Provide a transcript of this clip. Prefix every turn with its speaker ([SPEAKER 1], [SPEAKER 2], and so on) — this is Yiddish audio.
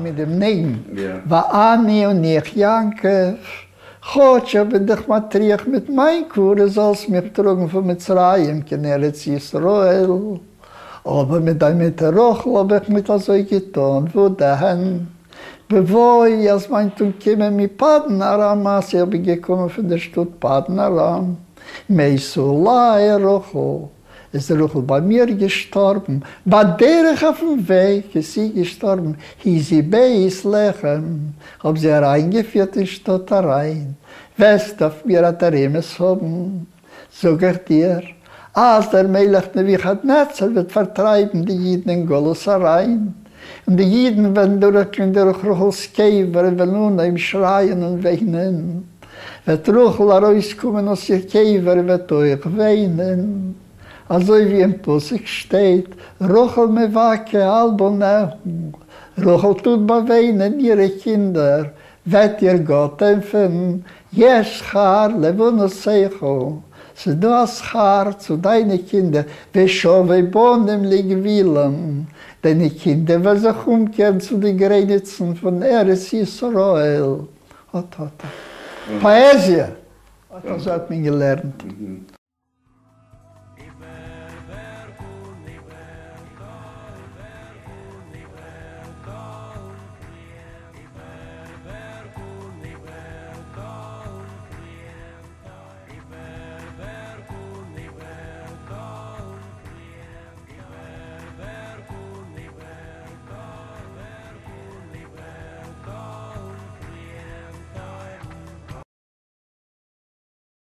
[SPEAKER 1] מיט דעם ניגון ואני און איך יעקב, כאטש איך בין דיך מטריח מיט מיין קבורה זאלסט מיך טראגן פון מצרים קיין ארץ ישראל, אבער מיט דיין מוטער רחל האב איך ניט אזוי געטאן, וואו דען? בבואי אז מיין טאג קומען מפדן ארם אז איך בין געקומען פון דער שטאט פדן ארם, מתה עלי רחל, איז רחל ביי מיר געשטארבן, בדרך אויפן וועג איז זי געשטארבן, היא זי בית לחם, כ'האב זי אריינגעפירט אין שטאט אריין, וועסט אויף מיר א תרעומת האבן, זאג איך דיר, אז דער מלך נבוכדנצר וועט פארטרייבן די אידן אין גלות אריין, און די אידן וועלן דורכגיין דורך רחל'ס קבר און וועלן אנהויבן שרייען און וויינען, וועט רחל ארויסקומען אויס איר קבר און וועט אויך וויינען, אזוי ווי אין פסוק שטייט, רחל מבכה על בניה, רחל טוט באוויינען אירע קינדער, וועט דיר גאט ענטפערן, יש שכר לבנותיך, ס'איז דא א שכר צו דיינע קינדער, ושבו בנים לגבולם, דיינע קינדער וועלן זיך אומקערן צו די גרעניצן פון ארץ ישראל. אט אט. פאעזיע! אט אזוי האט מען געלערנט.